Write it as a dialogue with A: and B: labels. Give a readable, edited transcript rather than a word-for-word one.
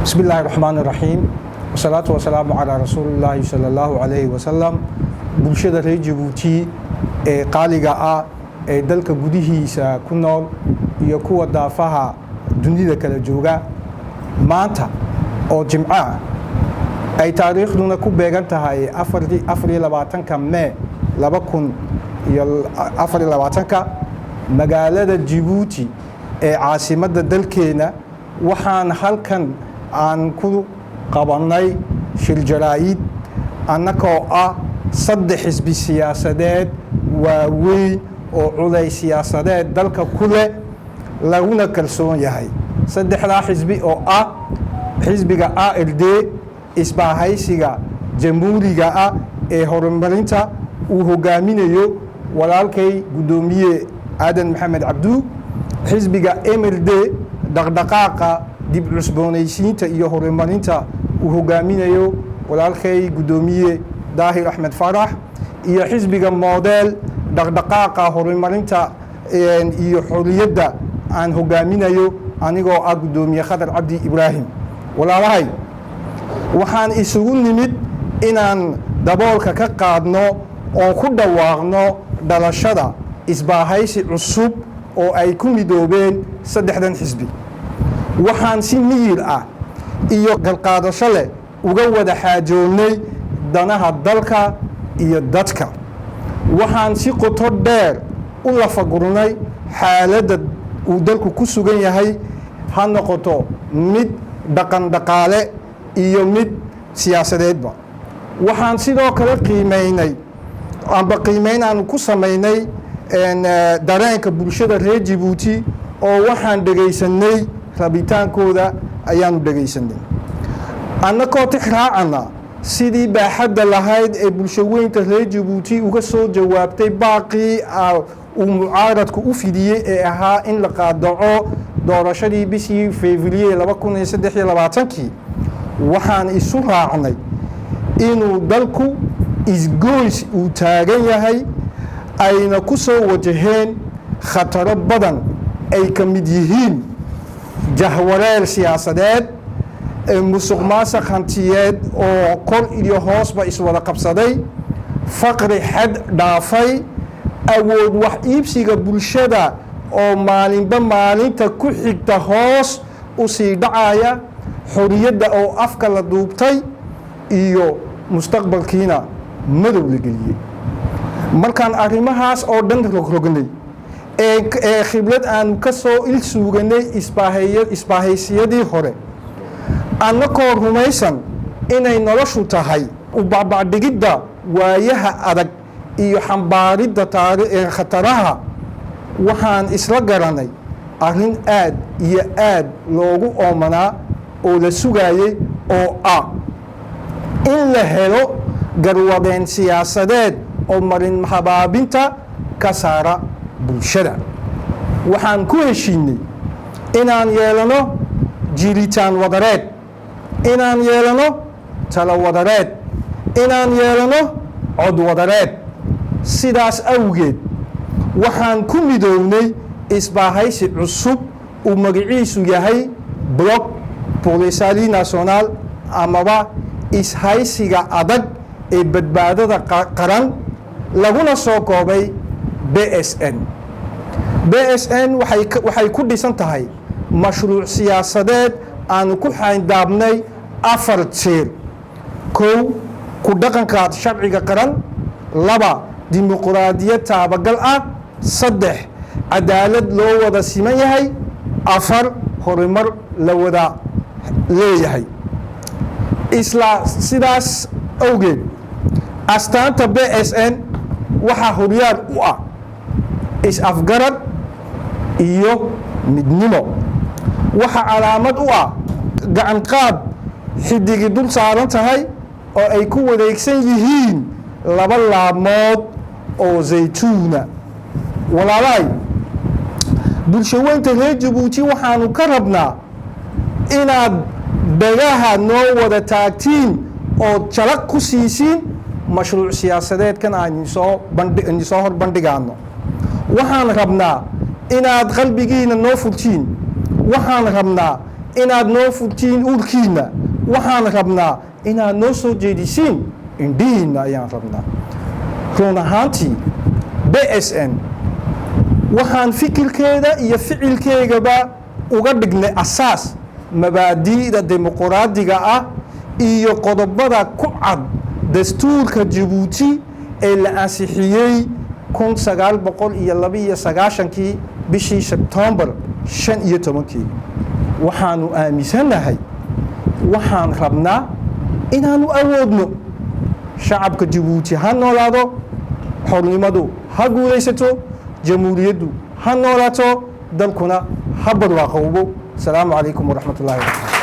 A: Bismi illaahi raxmaan iraxiim, wasalaatu wasalaamu calaa rasuulillaahi sala allahu calayhi wasalam. Bulshada reer Jabuuti ee qaaliga ah ee dalka gudihiisa ku nool iyo kuwa daafaha dunida kala jooga, maanta oo Jimco ah, ay taariikhduna ku beegan tahay 24-ka Mee 2024-ka, magaalada Jibuuti ee caasimadda dalkeenna, waxaan halkan aan ku qabannay shir jaraa'id, annagoo ah saddex xisbi siyaasadeed waaweyn oo culays siyaasadeed dalka ku leh, laguna kalsoon yahay. Saddexdaa xisbi oo ah xisbiga ARD, Isbaahaysiga Jamhuuriga ah ee Horumarinta, uu hogaaminayo walaalkay Guddoomiye Aadan Maxamed Cabdu, xisbiga MRD, Dhaqdhaqaaqa Dib Cusboonaysiinta iyo Horumarinta, uu hogaaminayo walaalkay Guddoomiye Daahir Axmed Farax, iyo xisbiga Model, Dhaqdhaqaaqa Horumarinta iyo Xorriyadda, aan hogaaminayo anigoo ah Guddoomiye Khadar Cabdi Ibraahim. Walaalahay, waxaan isugu nimid inaan daboolka ka qaadno oo ku dhawaaqno dhalashada isbaahaysi cusub oo ay ku midoobeen saddexdan xisbi. Waxaan si miyir ah iyo galqaadasho leh uga wada xaajoonnay danaha dalka iyo dadka. Waxaan si qoto dheer u lafagurnay xaaladda uu dalku ku sugan yahay, ha noqoto mid dhaqan dhaqaale iyo mid siyaasadeedba. Waxaan sidoo kale qiimeynay amba qiimeyn aanu ku samaynay dareenka bulshada reer Jabuuti, oo waxaan dhegaysanay rabitaankooda ayaanu dhegaysanay. Annakoo tix raacana sidii baaxadda lahayd ee bulshaweynta reer Jabuuti uga soo jawaabtay baaqii uu mucaaradku u fidiyey ee ahaa in la qaadaco doorashadii bishii Fevrier 2023-kii, waxaan isu raacnay inuu dalku isgoys uu taagan yahay, ayna ku soo wajaheen khataro badan, ay ka mid yihiin jahwareer siyaasadeed, musuq maasuq hantiyeed oo kor iyo hoosba iswada qabsaday, faqri xad dhaafay, awood wax iibsiga bulshada oo maalinba maalinta ku xigta hoos u sii dhacaya, xoriyadda oo afka la duubtay iyo mustaqbalkiina madow la geliyey. Markaan arrimahaas oo dhan rogrognay ee khibrad aanu ka soo il suuganay isbaahaysiyadii hore, annakoo rumaysan inay noloshu tahay u bacbacdhigidda waayaha adag iyo xambaaridda khataraha, waxaan isla garanay arrin aad iyo aad loogu oomanaa oo la sugaayey, oo ah in la helo garwadeen siyaasadeed oo marin habaabinta ka saara bulshada. Waxaan ku heshiinay inaan yeelano jiritaan wadareed, inaan yeelano talo wadareed, inaan yeelano cod wadareed. Sidaas awgeed, waxaan ku midownay isbaahaysi cusub uu magaciisu yahay Bloc pour le Salut National, amaba Ishaysiga Adag ee Badbaadada Qaran, laguna soo koobay BSN. BSN waxay ku dhisan tahay mashruuc siyaasadeed aanu ku xayndaabnay afar jeer: kow, ku dhaqanka sharciga qaran; laba, dimuquraadiyad taabagal ah; saddex, cadaalad loo wada siman yahay; afar, horumar la wada leeyahay. Isla sidaas awgeed, astaanta BSN waxaa horyaal u ah is-afgarad iyo midnimo. Waxaa calaamad u ah gacanqaad xidigi dul saaran tahay oo ay ku wareegsan yihiin laba laamood oo zaytuuna. Walaalahay, bulshaweynta reer Jabuuti, waxaanu ka rabnaa inaad dhagaha noo wada taagtiin ood jalaq ku siisiin mashruuc siyaasadeedkan aan idinsoo hor bandhigaano. Waxaan rabnaa inaad qalbigiina noo furtiin. Waxaan rabnaa Inaad noo furtiin uurkiinna, waxaan rabnaa inaad noo soo jeedisiin indhihiinna ayaan rabnaa. Run ahaantii, BSN waxaan fikirkeeda iyo ficilkeegaba uga dhignay asaas mabaadi'da dimuquraadiga ah iyo qodobada ku cad dastuurka Jabuuti ee la ansixiyey 1992-kii, bishii Sebtembar 15-kii. Waxaanu aaminsannahay, waxaan rabnaa inaanu awoodno. Shacabka Jabuuti ha noolaado, xornimadu ha guulaysato, jamhuuriyaddu ha noolaato, dalkuna ha barwaaqowbo. Asalaamu calaykum waraxmat ullahi wabarakatu.